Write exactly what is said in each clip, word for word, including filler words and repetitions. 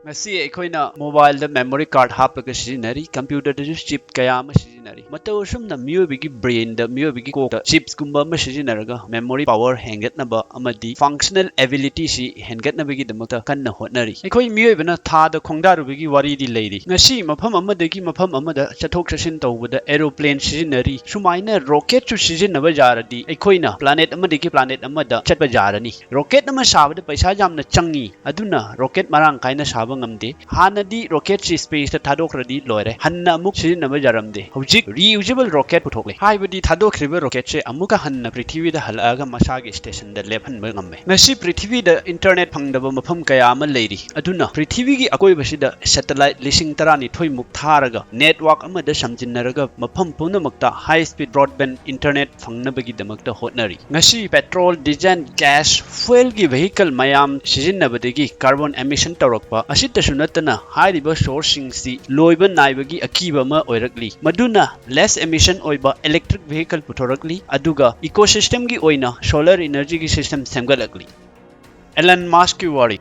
ꯉꯁꯤ ꯑꯩꯈꯣꯏꯅ mobile ꯗ memory card ꯍꯥꯞꯄꯒ ꯁꯤꯖꯤꯟꯅꯔꯤ, computer ꯗꯁꯨ chip ꯀꯌꯥ ꯑꯃ ꯁꯤꯖꯤꯟꯅꯔꯤ꯫ ꯃꯇꯧ ꯑꯁꯨꯝꯅ ꯃꯤꯑꯣꯏꯕꯒꯤ brain ꯗ, ꯃꯤꯑꯣꯏꯕꯒꯤ ꯀꯣꯛꯇ chips ꯀꯨꯝꯕ ꯑꯃ ꯁꯤꯖꯤꯟꯅꯔꯒ memory power ꯍꯦꯟꯒꯠꯅꯕ ꯑꯃꯗꯤ functional ability ꯁꯤ ꯍꯦꯟꯒꯠꯅꯕꯒꯤꯗꯃꯛꯇ ꯀꯟꯅ ꯍꯣꯠꯅꯔꯤ꯫ ꯑꯩꯈꯣꯏ ꯃꯤꯑꯣꯏꯕꯅ ꯊꯥꯗ ꯈꯣꯡꯗꯥꯔꯨꯕꯒꯤ ꯋꯥꯔꯤꯗꯤ ꯂꯩꯔꯤ꯫ ꯉꯁꯤ ꯃꯐꯝ ꯑꯃꯗꯒꯤ ꯃꯐꯝ ꯑꯃꯗ ꯆꯠꯊꯣꯛ ꯆꯠꯁꯤꯟ ꯇꯧꯕꯗ aeroplane ꯁꯤꯖꯤꯟꯅꯔꯤ꯫ ꯁꯨꯃꯥꯏꯅ rocket ꯁꯨ ꯁꯤꯖꯤꯟꯅꯕ ꯌꯥꯔꯗꯤ ꯑꯩꯈꯣꯏꯅ planet ꯑꯃꯗꯒꯤ planet ꯑꯃꯗ ꯆꯠꯄ ꯌꯥꯔꯅꯤ꯫ Rocket ꯑꯃ ꯁꯥꯕꯗ ꯄꯩꯁꯥ ꯌꯥꯝꯅ ꯆꯪꯉꯤ, ꯑꯗꯨꯅ rocket ꯃꯔꯥꯡ ꯀꯥꯏꯅ ꯁꯥꯕ ꯉꯝꯗꯦ꯫ ꯍꯥꯟꯅꯗꯤ rocket ꯁꯤ space ꯇ ꯊꯥꯗꯣꯛꯈ꯭ꯔꯗꯤ ꯂꯣꯏꯔꯦ, ꯍꯟꯅ ꯑꯃꯨꯛ ꯁꯤꯖꯤꯟꯅꯕ ꯌꯥꯔꯝꯗꯦ꯫ ꯍꯧꯖꯤꯛ reusable rocket ꯄꯨꯊꯣꯛꯂꯦ, ꯍꯥꯏꯕꯗꯤ ꯊꯥꯗꯣꯛꯈ꯭ꯔꯤꯕ rocket ꯁꯦ ꯑꯃꯨꯛꯀ ꯍꯟꯅ ꯄ꯭ꯔꯤꯊꯤꯕꯤꯗ ꯍꯜꯂꯛꯑꯒ ꯃꯁꯥꯒꯤ station ꯗ ꯂꯦꯞꯍꯟꯕ ꯉꯝꯃꯦ꯫ ꯉꯁꯤ ꯄ꯭ꯔꯤꯊꯤꯕꯤꯗ internet ꯐꯪꯗꯕ ꯃꯐꯝ ꯀꯌꯥ ꯑꯃ ꯂꯩꯔꯤ, ꯑꯗꯨꯅ ꯄ꯭ꯔꯤꯊꯤꯕꯤꯒꯤ ꯑꯀꯣꯏꯕꯁꯤꯗ satellite ꯂꯤꯁꯤꯡ ꯇꯔꯥꯅꯤꯊꯣꯏ ꯃꯨꯛ ꯊꯥꯔꯒ network ꯑꯃꯗ ꯁꯝꯖꯤꯟꯅꯔꯒ ꯃꯐꯝ ꯄꯨꯝꯅꯃꯛꯇ high speed broadband internet ꯐꯪꯅꯕꯒꯤꯗꯃꯛꯇ ꯍꯣꯠꯅꯔꯤ꯫ ꯉꯁꯤ petrol, diesel, gas, fuel ꯒꯤ vehicle ꯃꯌꯥꯝ ꯁꯤꯖꯤꯟꯅꯕꯗꯒꯤ carbon emission ꯇꯧꯔꯛꯄ ꯑꯁꯤꯇꯁꯨ ꯅꯠꯇꯅ ꯍꯥꯏꯔꯤꯕ source ꯁꯤꯡꯁꯤ ꯂꯣꯏꯕ ꯅꯥꯏꯕꯒꯤ ꯑꯀꯤꯕ ꯑꯃ ꯑꯣꯏꯔꯛꯂꯤ꯫ ꯃꯗꯨꯅ less emission ꯑꯣꯏꯕ electric vehicle ꯄꯨꯊꯣꯔꯛꯂꯤ, ꯑꯗꯨꯒ ecosystem ꯒꯤ ꯑꯣꯏꯅ solar energy ꯒꯤ system ꯁꯦꯝꯒꯠꯂꯛꯂꯤ꯫ Elon Musk ꯀꯤ ꯋꯥꯔꯤ꯫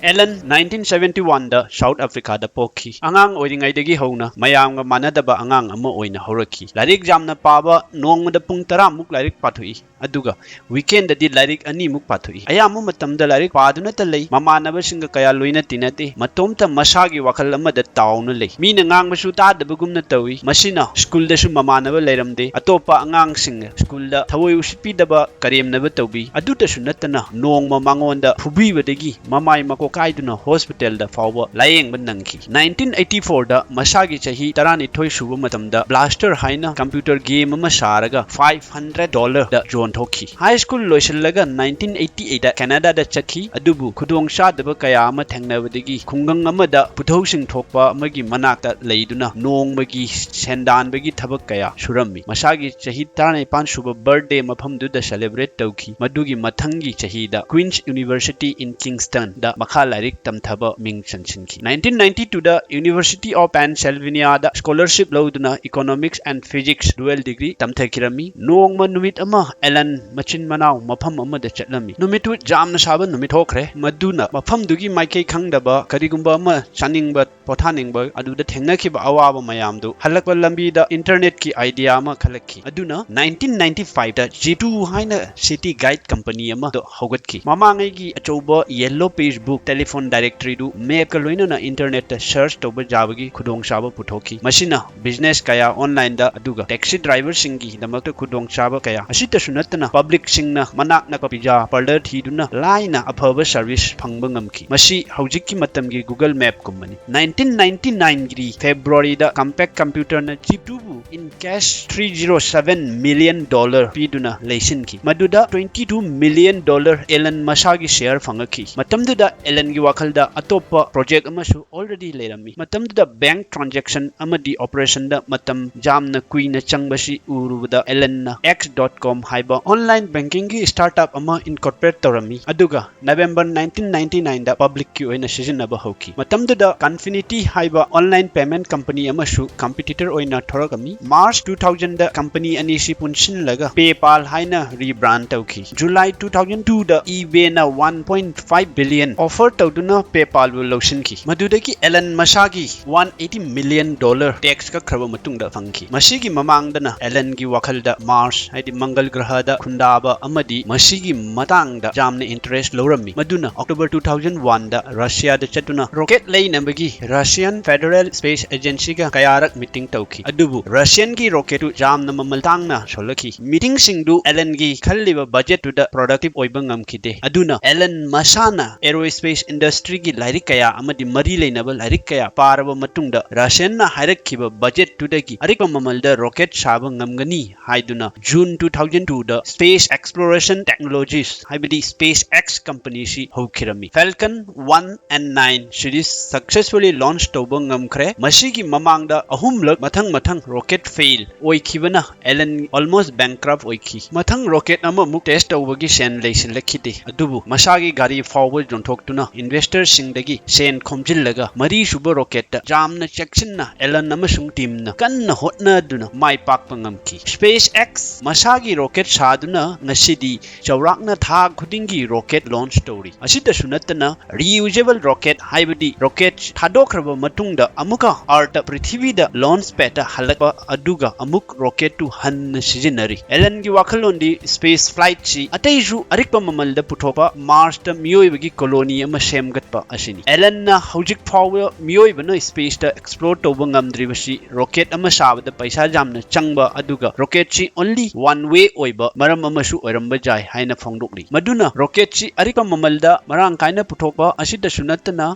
Elon nineteen seventy one ꯗ South Africa ꯗ ꯄꯣꯛꯈꯤ꯫ ꯑꯉꯥꯡ ꯑꯣꯏꯔꯤꯉꯩꯗꯒꯤ ꯍꯧꯅ ꯃꯌꯥꯝꯒ ꯃꯥꯟꯅꯗꯕ ꯑꯉꯥꯡ ꯑꯃ ꯑꯣꯏꯅ ꯍꯧꯔꯛꯈꯤ꯫ ꯂꯥꯏꯔꯤꯛ ꯌꯥꯝꯅ ꯄꯥꯕ, ꯅꯣꯡꯃꯗ ꯄꯨꯡ ꯇꯔꯥ ꯃꯨꯛ ꯂꯥꯏꯔꯤꯛ ꯄꯥꯊꯣꯛꯏ, ꯑꯗꯨꯒ weekend ꯗꯗꯤ ꯂꯥꯏꯔꯤꯛ ꯑꯅꯤ ꯃꯨꯛ ꯄꯥꯊꯣꯛꯏ꯫ ꯑꯌꯥꯝꯕ ꯃꯇꯝꯗ ꯂꯥꯏꯔꯤꯛ ꯄꯥꯗꯨꯅꯇ ꯂꯩ, ꯃꯃꯥꯟꯅꯕꯁꯤꯡꯒ ꯀꯌꯥ ꯂꯣꯏꯅ ꯇꯤꯟꯅꯗꯦ꯫ ꯃꯇꯣꯝꯇ ꯃꯁꯥꯒꯤ ꯋꯥꯈꯜ ꯑꯃꯗ ꯇꯥꯎꯅ ꯂꯩ꯫ ꯃꯤꯅ ꯉꯥꯡꯕꯁꯨ ꯇꯥꯗꯕꯒꯨꯝꯅ ꯇꯧꯏ꯫ ꯃꯁꯤꯅ school ꯗꯁꯨ ꯃꯃꯥꯟꯅꯕ ꯂꯩꯔꯝꯗꯦ꯫ ꯑꯇꯣꯞꯄ ꯑꯉꯥꯡꯁꯤꯡꯅ school ꯗ ꯊꯑꯣꯏ ꯎꯁꯤꯠꯄꯤꯗꯕ, ꯀꯔꯦꯝꯅꯕ ꯇꯧꯕꯤ꯫ ꯑꯗꯨꯇꯁꯨ ꯅꯠꯇꯅ ꯅꯣꯡꯃ ꯃꯉꯣꯟꯗ ꯐꯨꯕꯤꯕꯗꯒꯤ ꯃꯃꯥꯏ ꯃꯀꯣꯛ ꯀꯥꯏꯗꯨꯅ hospital ꯗ ꯐꯥꯎꯕ ꯂꯥꯌꯦꯡꯕ ꯅꯪꯈꯤ꯫ Nineteen eighty four ꯗ ꯃꯁꯥꯒꯤ ꯆꯍꯤ ꯇꯔꯥꯅꯤꯊꯣꯏ ꯁꯨꯕ ꯃꯇꯝꯗ Blaster ꯍꯥꯏꯅ computer game ꯑꯃ ꯁꯥꯔꯒ five hundred dollar ꯗ ꯌꯣꯟꯊꯣꯛꯈꯤ꯫ High school ꯂꯣꯏꯁꯤꯜꯂꯒ nineteen eighty eight ꯗ Canada ꯗ ꯆꯠꯈꯤ, ꯑꯗꯨꯕꯨ ꯈꯨꯗꯣꯡꯆꯥꯗꯕ ꯀꯌꯥ ꯑꯃ ꯊꯦꯡꯅꯕꯗꯒꯤ ꯈꯨꯡꯒꯪ ꯑꯃꯗ ꯄꯨꯊꯧꯁꯤꯡ ꯊꯣꯛꯄ ꯑꯃꯒꯤ ꯃꯅꯥꯛꯇ ꯂꯩꯗꯨꯅ ꯅꯣꯡꯃꯒꯤ ꯁꯦꯟꯗꯥꯟꯕꯒꯤ ꯊꯕꯛ ꯀꯌꯥ ꯁꯨꯔꯝꯃꯤ꯫ ꯃꯁꯥꯒꯤ ꯆꯍꯤ ꯇꯔꯥꯅꯤꯄꯥꯟ ꯁꯨꯕ birthday ꯃꯐꯝꯗꯨꯗ celebrate ꯇꯧꯈꯤ꯫ ꯃꯗꯨꯒꯤ ꯃꯊꯪꯒꯤ ꯆꯍꯤꯗ Queen's University in Kingston ꯗ ꯃꯈꯥ ꯂꯥꯏꯔꯤꯛ ꯇꯝꯊꯕ ꯃꯤꯡ ꯆꯟꯁꯤꯟꯈꯤ꯫ Nineteen ninety two the University of Pennsylvania the scholarship ꯂꯧꯗꯨꯅ Economics and Physics dual degree ꯇꯝꯊꯈꯤꯔꯝꯃꯤ꯫ ꯅꯣꯡꯃ ꯅꯨꯃꯤꯠ ꯑꯃ ꯑꯦꯂꯟ ꯃꯆꯤꯟ ꯃꯅꯥꯎ ꯃꯐꯝ ꯑꯃꯗ ꯆꯠꯂꯝꯃꯤ꯫ ꯅꯨꯃꯤꯠꯇꯨ ꯌꯥꯝꯅ ꯁꯥꯕ ꯅꯨꯃꯤꯠ ꯊꯣꯛꯈ꯭ꯔꯦ꯫ ꯃꯗꯨꯅ ꯃꯐꯝꯗꯨꯒꯤ ꯃꯥꯏꯀꯩ ꯈꯪꯗꯕ ꯀꯔꯤꯒꯨꯝꯕ ꯑꯃ ꯆꯥꯅꯤꯡꯕ, ꯄꯣꯊꯥꯅꯤꯡꯕ, ꯑꯗꯨꯗ ꯊꯦꯡꯅꯈꯤꯕ ꯑꯋꯥꯕ ꯃꯌꯥꯝꯗꯨ ꯍꯜꯂꯛꯄ ꯂꯝꯕꯤꯗ internetꯀꯤ idea ꯑꯃ ꯈꯜꯂꯛꯈꯤ꯫ ꯑꯗꯨꯅ nineteen ninety fiveꯇ G two ꯍꯥꯏꯅ city guide company ꯑꯃꯗꯣ ꯍꯧꯒꯠꯈꯤ꯫ ꯃꯃꯥꯡꯉꯩꯒꯤ ꯑꯆꯧꯕ yellow page book, telephone directoryꯗꯨ mapꯀ ꯂꯣꯏꯅꯅ internetꯇ search ꯇꯧꯕ ꯌꯥꯕꯒꯤ ꯈꯨꯗꯣꯡꯆꯥꯕ ꯄꯨꯊꯣꯛꯈꯤ꯫ ꯃꯁꯤꯅ business ꯀꯌꯥ onlineꯗ, ꯑꯗꯨꯒ taxi driverꯁꯤꯡꯒꯤꯗꯃꯛꯇ ꯈꯨꯗꯣꯡꯆꯥꯕ ꯀꯌꯥ꯫ ꯑꯁꯤꯇꯁꯨ ꯅꯠꯇꯅ publicꯁꯤꯡꯅ ꯃꯅꯥꯛ ꯅꯛꯄ pizza parlour ꯊꯤꯗꯨꯅ ꯂꯥꯏꯅ ꯑꯐꯕ service ꯐꯪꯕ ꯉꯝꯈꯤ꯫ ꯃꯁꯤ ꯍꯧꯖꯤꯛꯀꯤ ꯃꯇꯝꯒꯤ Google Mapꯀꯨꯝꯕꯅꯤ꯫ Nineteen ninety nineꯒꯤ Februaryꯗ Compaq Computerꯅ G twoꯕꯨ in cash three zero seven million dollar ꯄꯤꯗꯨꯅ ꯂꯩꯁꯤꯟꯈꯤ꯫ ꯃꯗꯨꯗ twenty two million dollar ꯑꯦꯂꯟ ꯃꯁꯥꯒꯤ share ꯐꯪꯉꯛꯈꯤ꯫ ꯃꯇꯝꯗꯨꯗ ꯑꯦꯂꯟꯒꯤ ꯋꯥꯈꯜꯗ ꯑꯇꯣꯞꯄ project ꯑꯃꯁꯨ already ꯂꯩꯔꯝꯃꯤ꯫ ꯃꯇꯝꯗꯨꯗ bank transaction ꯑꯃꯗꯤ operationꯗ ꯃꯇꯝ ꯌꯥꯝꯅ ꯀꯨꯏꯅ ꯆꯪꯕꯁꯤ ꯎꯔꯨꯕꯗ ꯑꯦꯂꯟꯅ X dot com ꯍꯥꯏꯕ online bankingꯒꯤ startup ꯑꯃ incorporate ꯇꯧꯔꯝꯃꯤ, ꯑꯗꯨꯒ November nineteen ninety nineꯗ publicꯀꯤ ꯑꯣꯏꯅ ꯁꯤꯖꯤꯟꯅꯕ ꯍꯧꯈꯤ꯫ ꯃꯇꯝꯗꯨꯗ Confinity ꯍꯥꯏꯕ online payment company ꯑꯃꯁꯨ competitor ꯑꯣꯏꯅ ꯊꯣꯔꯛꯂꯝꯃꯤ꯫ March two thousandꯗ company ꯑꯅꯤꯁꯤ ꯄꯨꯟꯁꯤꯜꯂꯒ PayPal ꯍꯥꯏꯅ rebrand ꯇꯧꯈꯤ꯫ July two thousand twoꯗ eBayꯅ one point five billion offer ꯇꯧꯗꯨꯅ PayPalꯕꯨ ꯂꯧꯁꯤꯟꯈꯤ꯫ ꯃꯗꯨꯗꯒꯤ ꯑꯦꯂꯟ ꯃꯁꯥꯒꯤ one eighty million dollar tax ꯀꯛꯈ꯭ꯔꯕ ꯃꯇꯨꯡꯗ ꯐꯪꯈꯤ꯫ ꯃꯁꯤꯒꯤ ꯃꯃꯥꯡꯗꯅ ꯑꯦꯂꯟꯒꯤ ꯋꯥꯈꯜꯗ Mars, ꯍꯥꯏꯗꯤ ꯃꯪꯒꯜ ꯒ꯭ꯔꯍꯗ ꯈꯨꯟꯗꯥꯕ ꯑꯃꯗꯤ ꯃꯁꯤꯒꯤ ꯃꯇꯥꯡꯗ ꯌꯥꯝꯅ interest ꯂꯧꯔꯝꯃꯤ꯫ ꯃꯗꯨꯅ October two thousand oneꯗ Russiaꯗ ꯆꯠꯇꯨꯅ rocket ꯂꯩꯅꯕꯒꯤ Russian Federal Space Agencyꯒ ꯀꯌꯥꯔꯛ meeting ꯇꯧꯈꯤ꯫ ꯑꯗꯨꯕꯨ Russianꯒꯤ rocketꯇꯨ ꯌꯥꯝꯅ ꯃꯃꯜ ꯇꯥꯡꯅ ꯁꯣꯜꯂꯛꯈꯤ꯫ Meetingꯁꯤꯡꯗꯨ ꯑꯦꯂꯟꯒꯤ ꯈꯜꯂꯤꯕ budgetꯇꯨꯗ productive ꯑꯣꯏꯕ ꯉꯝꯈꯤꯗꯦ꯫ ꯑꯗꯨꯅ ꯑꯦꯂꯟ ꯃꯁꯥꯅ aerospace industryꯒꯤ ꯂꯥꯏꯔꯤꯛ ꯀꯌꯥ ꯑꯃꯗꯤ ꯃꯔꯤ ꯂꯩꯅꯕ ꯂꯥꯏꯔꯤꯛ ꯀꯌꯥ ꯄꯥꯔꯕ ꯃꯇꯨꯡꯗ Russianꯅ ꯍꯥꯏꯔꯛꯈꯤꯕ budgetꯇꯨꯗꯒꯤ ꯑꯔꯤꯛꯄ ꯃꯃꯜꯗ rocket ꯁꯥꯕ ꯉꯝꯒꯅꯤ ꯍꯥꯏꯗꯨꯅ June two thousand twoꯗ Space Exploration Technologies, ꯍꯥꯏꯕꯗꯤ SpaceX companyꯁꯤ ꯍꯧꯈꯤꯔꯝꯃꯤ꯫ Falcon one and nine series successfully launch ꯇꯧꯕ ꯉꯝꯈ꯭ꯔꯦ꯫ ꯃꯁꯤꯒꯤ ꯃꯃꯥꯡꯗ ꯑꯍꯨꯝꯂꯛ ꯃꯊꯪ ꯃꯊꯪ rocket fail ꯑꯣꯏꯈꯤꯕꯅ ꯑꯦꯂꯟ almost bankrupt ꯑꯣꯏꯈꯤ꯫ ꯃꯊꯪ rocket ꯑꯃꯃꯨꯛ test ꯇꯧꯕꯒꯤ ꯁꯦꯟ ꯂꯩꯁꯤꯜꯂꯛꯈꯤꯗꯦ꯫ ꯑꯗꯨꯕꯨ ꯃꯁꯥꯒꯤ ꯒꯥꯔꯤ ꯐꯥꯎꯕ ꯌꯣꯟꯊꯣꯛꯇꯨꯅ investorꯁꯤꯡꯗꯒꯤ ꯁꯦꯟ ꯈꯣꯝꯖꯤꯜꯂꯒ ꯃꯔꯤꯁꯨꯕ rocketꯇ ꯌꯥꯝꯅ ꯆꯦꯛꯁꯤꯟꯅ ꯑꯦꯂꯟ ꯑꯃꯁꯨꯡ teamꯅ ꯀꯟꯅ ꯍꯣꯠꯅꯗꯨꯅ ꯃꯥꯏ ꯄꯥꯛꯄ ꯉꯝꯈꯤ꯫ SpaceX ꯃꯁꯥꯒꯤ rocket ꯁꯥꯗꯨꯅ ꯉꯁꯤꯗꯤ ꯆꯥꯎꯔꯥꯛꯅ ꯊꯥ ꯈꯨꯗꯤꯡꯒꯤ rocket launch ꯇꯧꯔꯤ꯫ ꯑꯁꯤꯇꯁꯨ ꯅꯠꯇꯅ reusable rocket, ꯍꯥꯏꯕꯗꯤ rocket ꯊꯥꯗꯣꯛꯈ꯭ꯔꯕ ꯃꯇꯨꯡꯗ ꯑꯃꯨꯛꯀ Earth ꯄ꯭ꯔꯤꯊꯤꯕꯤꯗ launch padꯇ ꯍꯜꯂꯛꯄ ꯑꯗꯨꯒ ꯑꯃꯨꯛ rocketꯇꯨ ꯍꯟꯅ ꯁꯤꯖꯤꯟꯅꯔꯤ꯫ ꯑꯦꯂꯟꯒꯤ ꯋꯥꯈꯜꯂꯣꯟꯗꯤ space flightꯁꯤ ꯑꯇꯩꯁꯨ ꯑꯔꯤꯛꯄ ꯃꯃꯜꯗ ꯄꯨꯊꯣꯛꯄ Marsꯇ ꯃꯤꯑꯣꯏꯕꯒꯤ colony ꯑꯃ ꯁꯦꯝꯒꯠꯄ ꯑꯁꯤꯅꯤ꯫ ꯑꯦꯂꯟꯅ ꯍꯧꯖꯤꯛ ꯐꯥꯎꯕ ꯃꯤꯑꯣꯏꯕꯅ spaceꯇ explore ꯇꯧꯕ ꯉꯝꯗ꯭ꯔꯤꯕꯁꯤ rocket ꯑꯃ ꯁꯥꯕꯗ ꯄꯩꯁꯥ ꯌꯥꯝꯅ ꯆꯪꯕ ꯑꯗꯨꯒ rocketꯁꯤ only one way ꯑꯣꯏꯕ ꯃꯔꯝ ꯑꯃꯁꯨ ꯑꯣꯏꯔꯝꯕ ꯌꯥꯏ ꯍꯥꯏꯅ ꯐꯣꯡꯗꯣꯛꯂꯤ꯫ ꯃꯗꯨꯅ rocketꯁꯤ ꯑꯔꯤꯛꯄ ꯃꯃꯜꯗ ꯃꯔꯥꯡ ꯀꯥꯏꯅ ꯄꯨꯊꯣꯛꯄ ꯑꯁꯤꯇꯁꯨ ꯅꯠꯇꯅ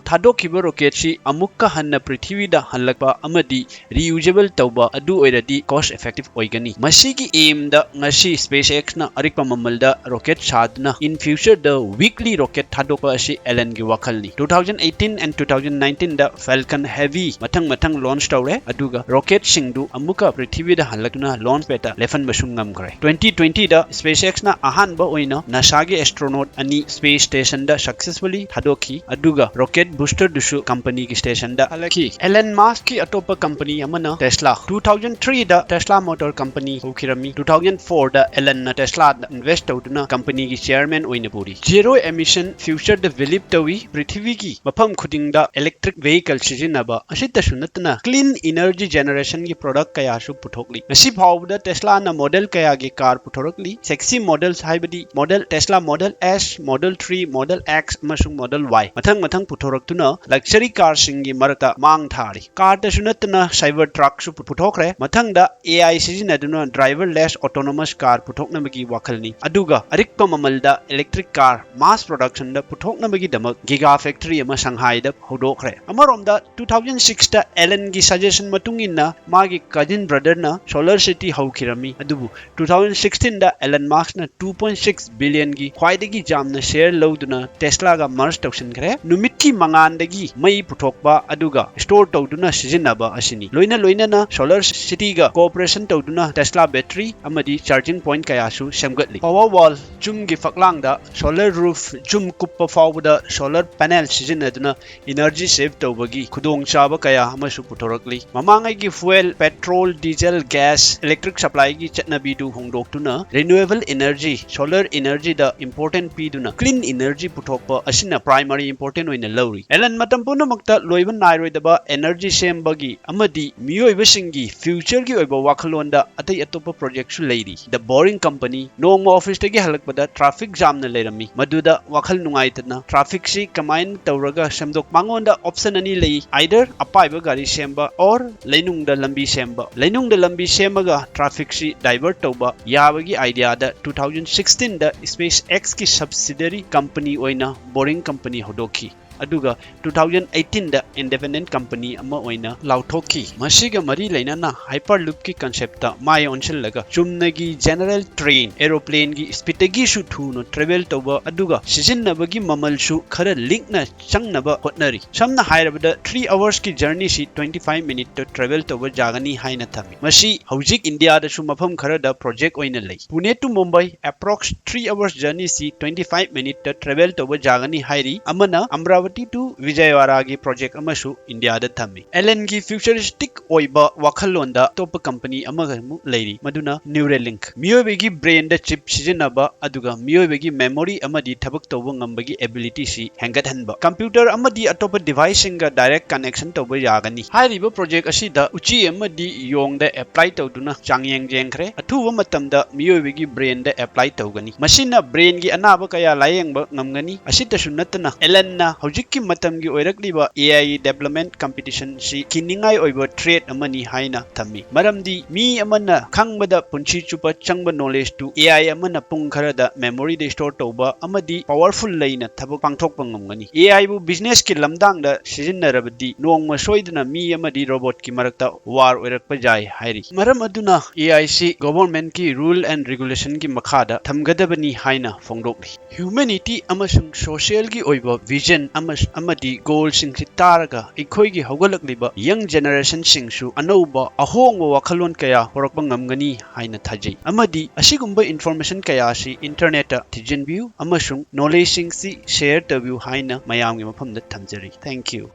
ꯊꯥꯗꯣꯛꯈꯤꯕ rocketꯁꯤ ꯑꯃꯨꯛꯀ ꯍꯟꯅ ꯄ꯭ꯔꯤꯊꯤꯕꯤꯗ ꯍꯜꯂꯛꯄ ꯑꯃꯗꯤ reusable ꯇꯧꯕ ꯑꯗꯨ ꯑꯣꯏꯔꯗꯤ cost effective ꯑꯣꯏꯒꯅꯤ꯫ ꯃꯁꯤꯒꯤ aimꯗ ꯉꯁꯤ SpaceXꯅ ꯑꯔꯤꯛꯄ ꯃꯃꯜꯗ rocket ꯁꯥꯗꯨꯅ in futureꯗ weekly rocket ꯊꯥꯗꯣꯛꯄ ꯑꯁꯤ ꯑꯦꯂꯟꯒꯤ ꯋꯥꯈꯜꯅꯤ꯫ Two thousand eighteen and two thousand nineteenꯗ Falcon Heavy ꯃꯊꯪ ꯃꯊꯪ launch ꯇꯧꯔꯦ, ꯑꯗꯨꯒ rocketꯁꯤꯡꯗꯨ ꯑꯃꯨꯛꯀ ꯄ꯭ꯔꯤꯊꯤꯕꯤꯗ ꯍꯜꯂꯛꯇꯨꯅ launch padꯇ ꯂꯦꯞꯍꯟꯕꯁꯨ ꯉꯝꯈ꯭ꯔꯦ꯫ Twenty twentyꯗ SpaceXꯅ ꯑꯍꯥꯟꯕ ꯑꯣꯏꯅ NASAꯒꯤ astronaut ꯑꯅꯤ space stationꯗ successfully ꯊꯥꯗꯣꯛꯈꯤ, ꯑꯗꯨꯒ rocket boosterꯗꯨꯁꯨ companyꯒꯤ stationꯗ ꯍꯜꯂꯛꯈꯤ꯫ Elon Muskꯀꯤ ꯑꯇꯣꯞꯄ company ꯑꯃꯅ Tesla꯫ Two thousand threeꯗ Tesla Motor Company ꯍꯧꯈꯤꯔꯝꯃꯤ꯫ Two thousand fourꯗ Elonꯅ Teslaꯗ invest ꯇꯧꯗꯨꯅ companyꯒꯤ chairman ꯑꯣꯏꯅ ꯄꯨꯔꯤ꯫ Zero emission futureꯗ believe ꯇꯧꯏ꯫ ꯄ꯭ꯔꯤꯊꯤꯕꯤꯒꯤ ꯃꯐꯝ ꯈꯨꯗꯤꯡꯗ electric vehicle ꯁꯤꯖꯤꯟꯅꯕ ꯑꯁꯤꯇꯁꯨ ꯅꯠꯇꯅ clean energy generationꯒꯤ product ꯀꯌꯥꯁꯨ ꯄꯨꯊꯣꯛꯂꯤ꯫ ꯉꯁꯤ ꯐꯥꯎꯕꯗ Teslaꯅ model ꯀꯌꯥꯒꯤ car ꯄꯨꯊꯣꯔꯛꯂꯤ꯫ Sexy models ꯍꯥꯏꯕꯗꯤ model, Tesla Model S, Model three, Model X ꯑꯃꯁꯨꯡ Model Y ꯃꯊꯪ ꯃꯊꯪ ꯄꯨꯊꯣꯔꯛꯇꯨꯅ luxury carꯁꯤꯡꯒꯤ ꯃꯔꯛꯇ ꯃꯥꯡ ꯊꯥꯔꯤ꯫ Carꯇꯁꯨ ꯅꯠꯇꯅ Cybertruckꯁꯨ ꯄꯨ-, ꯄꯨꯊꯣꯛꯈ꯭ꯔꯦ꯫ ꯃꯊꯪꯗ AI ꯁꯤꯖꯤꯟꯅꯗꯨꯅ driverless autonomous car ꯄꯨꯊꯣꯛꯅꯕꯒꯤ ꯋꯥꯈꯜꯅꯤ꯫ ꯑꯗꯨꯒ ꯑꯔꯤꯛꯄ ꯃꯃꯜꯗ electric car mass productionꯗ ꯄꯨꯊꯣꯛꯅꯕꯒꯤꯗꯃꯛ gigafactory ꯑꯃ ꯁꯪꯍꯥꯏꯗ ꯍꯧꯗꯣꯛꯈ꯭ꯔꯦ꯫ ꯑꯃꯔꯣꯝꯗ two thousand sixꯇ Elonꯒꯤ suggestion ꯃꯇꯨꯡ ꯏꯟꯅ ꯃꯥꯒꯤ cousin brotherꯅ Solar City ꯍꯧꯈꯤꯔꯝꯃꯤ꯫ ꯑꯗꯨꯕꯨ two thousand sixteenꯗ Elon Muskꯅ two point six billionꯒꯤ ꯈ꯭ꯋꯥꯏꯗꯒꯤ ꯌꯥꯝꯅ share ꯂꯧꯗꯨꯅ Teslaꯒ merge ꯇꯧꯁꯤꯟꯈ꯭ꯔꯦ꯫ ꯅꯨꯃꯤꯠꯀꯤ ꯃꯉꯥꯜꯗꯒꯤ ꯃꯩ ꯄꯨꯊꯣꯛꯄ ꯑꯗꯨꯒ store ꯇꯧꯗꯨꯅ ꯁꯤꯖꯤꯟꯅꯕ ꯑꯁꯤꯅꯤ꯫ ꯂꯣꯏꯅ ꯂꯣꯏꯅꯅ Solar Cityꯒ cooperation ꯇꯧꯗꯨꯅ Tesla battery ꯑꯃꯗꯤ charging point ꯀꯌꯥꯁꯨ ꯁꯦꯝꯒꯠꯂꯤ꯫ Powerwall ꯌꯨꯝꯒꯤ ꯐꯛꯂꯥꯡꯗ solar roof, ꯌꯨꯝ ꯀꯨꯞꯄ ꯐꯥꯎꯕꯗ solar panel ꯁꯤꯖꯤꯟꯅꯗꯨꯅ energy save ꯇꯧꯕꯒꯤ ꯈꯨꯗꯣꯡꯆꯥꯕ ꯀꯌꯥ ꯑꯃꯁꯨ ꯄꯨꯊꯣꯔꯛꯂꯤ꯫ ꯃꯃꯥꯡꯉꯩꯒꯤ fuel, petrol, diesel, gas, electric supplyꯒꯤ ꯆꯠꯅꯕꯤꯗꯨ ꯍꯣꯡꯗꯣꯛꯇꯨꯅ Renewable energy, solar energy ꯗ important ꯄꯤꯗꯨꯅ clean energy ꯄꯨꯊꯣꯛꯄ ꯑꯁꯤꯅ primary important ꯑꯣꯏꯅ ꯂꯧꯔꯤ꯫ ꯑꯦꯂꯟ ꯃꯇꯝ ꯄꯨꯝꯅꯃꯛꯇ ꯂꯣꯏꯕ ꯅꯥꯏꯔꯣꯏꯗꯕ energy ꯁꯦꯝꯕꯒꯤ ꯑꯃꯗꯤ ꯃꯤꯑꯣꯏꯕꯁꯤꯡꯒꯤ future ꯒꯤ ꯑꯣꯏꯕ ꯋꯥꯈꯜꯂꯣꯟꯗ ꯑꯇꯩ ꯑꯇꯣꯞꯄ project ꯁꯨ ꯂꯩꯔꯤ꯫ The Boring Company꯫ ꯅꯣꯡꯃ office ꯇꯒꯤ ꯍꯜꯂꯛꯄꯗ traffic jam ꯅ ꯂꯩꯔꯝꯃꯤ꯫ ꯃꯗꯨꯗ ꯋꯥꯈꯜ ꯅꯨꯡꯉꯥꯏꯇꯅ traffic ꯁꯤ ꯀꯃꯥꯏꯅ ꯇꯧꯔꯒ ꯁꯦꯝꯗꯣꯛ-, ꯃꯉꯣꯟꯗ option ꯑꯅꯤ ꯂꯩ, either ꯑꯄꯥꯏꯕ ꯒꯥꯔꯤ ꯁꯦꯝꯕ or ꯂꯩꯅꯨꯡꯗ ꯂꯝꯕꯤ ꯁꯦꯝꯕ꯫ ꯂꯩꯅꯨꯡꯗ ꯂꯝꯕꯤ ꯁꯦꯝꯃꯒ traffic ꯁꯤ divert ꯇꯧꯕ ꯌꯥꯕꯒꯤ idea ꯗ two thousand sixteen ꯗ SpaceX ꯀꯤ subsidiary company ꯑꯣꯏꯅ Boring Company ꯍꯧꯗꯣꯛꯈꯤ꯫ ꯑꯗꯨꯒ two thousand eighteen ꯗ independent company ꯑꯃ ꯑꯣꯏꯅ ꯂꯥꯎꯊꯣꯛꯈꯤ꯫ ꯃꯁꯤꯒ ꯃꯔꯤ ꯂꯩꯅꯅ Hyperloop ꯀꯤ concept ꯇ ꯃꯥꯏ ꯑꯣꯟꯁꯤꯜꯂꯒ ꯆꯨꯝꯅꯒꯤ general train, aeroplane ꯒꯤ speed ꯇꯒꯤꯁꯨ ꯊꯨꯅ travel ꯇꯧꯕ ꯑꯗꯨꯒ ꯁꯤꯖꯤꯟꯅꯕꯒꯤ ꯃꯃꯜꯁꯨ ꯈꯔ ꯂꯤꯛꯅ ꯆꯪꯅꯕ ꯍꯣꯠꯅꯔꯤ꯫ ꯁꯝꯅ ꯍꯥꯏꯔꯕꯗ three hours ꯀꯤ journey ꯁꯤ twenty five minute ꯇ travel ꯇꯧꯕ ꯌꯥꯒꯅꯤ ꯍꯥꯏꯅ ꯊꯝꯃꯤ꯫ ꯃꯁꯤ ꯍꯧꯖꯤꯛ ꯏꯟꯗꯤꯌꯥꯗꯁꯨ ꯃꯐꯝ ꯈꯔꯗ project ꯑꯣꯏꯅ ꯂꯩ꯫ Pune to Mumbai approx three hours journey ꯁꯤ twenty five minute ꯇ travel ꯇꯧꯕ ꯌꯥꯒꯅꯤ ꯍꯥꯏꯔꯤ꯫ ꯑꯃꯅ Amravati to Vijayawada ꯒꯤ project ꯑꯃꯁꯨ ꯏꯟꯗꯤꯌꯥꯗ ꯊꯝꯃꯤ꯫ ꯑꯦꯂꯟꯒꯤ futuristic ꯑꯣꯏꯕ ꯋꯥꯈꯜꯂꯣꯟꯗ ꯑꯇꯣꯞꯄ company ꯑꯃꯒ ꯑꯃꯨꯛ ꯂꯩꯔꯤ, ꯃꯗꯨꯅ Neuralink꯫ ꯃꯤꯑꯣꯏꯕꯒꯤ brain ꯗ chip ꯁꯤꯖꯤꯟꯅꯕ ꯑꯗꯨꯒ ꯃꯤꯑꯣꯏꯕꯒꯤ memory ꯑꯃꯗꯤ ꯊꯕꯛ ꯇꯧꯕ ꯉꯝꯕꯒꯤ ability ꯁꯤ ꯍꯦꯟꯒꯠꯍꯟꯕ꯫ Computer ꯑꯃꯗꯤ ꯑꯇꯣꯞꯄ device ꯁꯤꯡꯒ direct connection ꯇꯧꯕ ꯌꯥꯒꯅꯤ꯫ ꯍꯥꯏꯔꯤꯕ project ꯑꯁꯤꯗ ꯎꯆꯤ ꯑꯃꯗꯤ ꯌꯣꯡꯗ apply ꯇꯧꯗꯨꯅ ꯆꯥꯡꯌꯦꯡ ꯌꯦꯡꯈ꯭ꯔꯦ꯫ ꯑꯊꯨꯕ ꯃꯇꯝꯗ ꯃꯤꯑꯣꯏꯕꯒꯤ brain ꯗ apply ꯇꯧꯒꯅꯤ꯫ ꯃꯁꯤꯅ brain ꯒꯤ ꯑꯅꯥꯕ ꯀꯌꯥ ꯂꯥꯌꯦꯡꯕ ꯉꯝꯒꯅꯤ꯫ ꯑꯁꯤꯇꯁꯨ ꯅꯠꯇꯅ, ꯑꯦꯂꯟꯅ ꯍꯧꯖꯤꯛꯀꯤ ꯃꯇꯝꯒꯤ ꯑꯣꯏꯔꯛꯂꯤꯕ A I development competition ꯁꯤ ꯀꯤꯅꯤꯡꯉꯥꯏ ꯑꯣꯏꯕ threat ꯑꯃꯅꯤ ꯍꯥꯏꯅ ꯊꯝꯃꯤ꯫ ꯃꯔꯝꯗꯤ ꯃꯤ ꯑꯃꯅ ꯈꯪꯕꯗ ꯄꯨꯟꯁꯤ ꯆꯨꯞꯄ ꯆꯪꯕ knowledge ꯇꯨ A I ꯑꯃꯅ ꯄꯨꯡ ꯈꯔꯗ memory ꯗ store ꯇꯧꯕ ꯑꯃꯗꯤ powerful ꯂꯩꯅ ꯊꯕꯛ ꯄꯥꯡꯊꯣꯛꯄ ꯉꯝꯒꯅꯤ꯫ A I ꯕꯨ business ꯀꯤ ꯂꯝꯗꯥꯡꯗ ꯁꯤꯖꯤꯟꯅꯔꯕꯗꯤ ꯅꯣꯡꯃ ꯁꯣꯏꯗꯅ ꯃꯤ ꯑꯃꯗꯤ robot ꯀꯤ ꯃꯔꯛꯇ war ꯑꯣꯏꯔꯛꯄ ꯌꯥꯏ ꯍꯥꯏꯔꯤ꯫ ꯃꯔꯝ ꯑꯗꯨꯅ A I ꯁꯤ government ꯀꯤ rule and regulation ꯒꯤ ꯃꯈꯥꯗ ꯊꯝꯒꯗꯕꯅꯤ ꯍꯥꯏꯅ ꯐꯣꯡꯗꯣꯛꯂꯤ꯫ Humanity ꯑꯃꯁꯨꯡ social ꯒꯤ ꯑꯣꯏꯕ vision ꯑꯃ-, ꯑꯃꯗꯤ goal ꯁꯤꯡꯁꯤ ꯇꯥꯔꯒ ꯑꯩꯈꯣꯏꯒꯤ ꯍꯧꯒꯠꯂꯛꯂꯤꯕ young generation ꯁꯤꯡꯁꯨ ꯑꯅꯧꯕ ꯑꯍꯣꯡꯕ ꯋꯥꯈꯜꯂꯣꯟ ꯀꯌꯥ ꯄꯨꯔꯛꯄ ꯉꯝꯒꯅꯤ ꯍꯥꯏꯅ ꯊꯥꯖꯩ꯫ ꯑꯃꯗꯤ ꯑꯁꯤꯒꯨꯝꯕ information ꯀꯌꯥ ꯑꯁꯤ internet ꯇ ꯊꯤꯖꯤꯟꯕꯤꯌꯨ ꯑꯃꯁꯨꯡ knowledge ꯁꯤꯡꯁꯤ share ꯇꯧꯕꯤꯌꯨ ꯍꯥꯏꯅ ꯃꯌꯥꯝꯒꯤ ꯃꯐꯝꯗ ꯊꯝꯖꯔꯤ꯫ Thank you꯫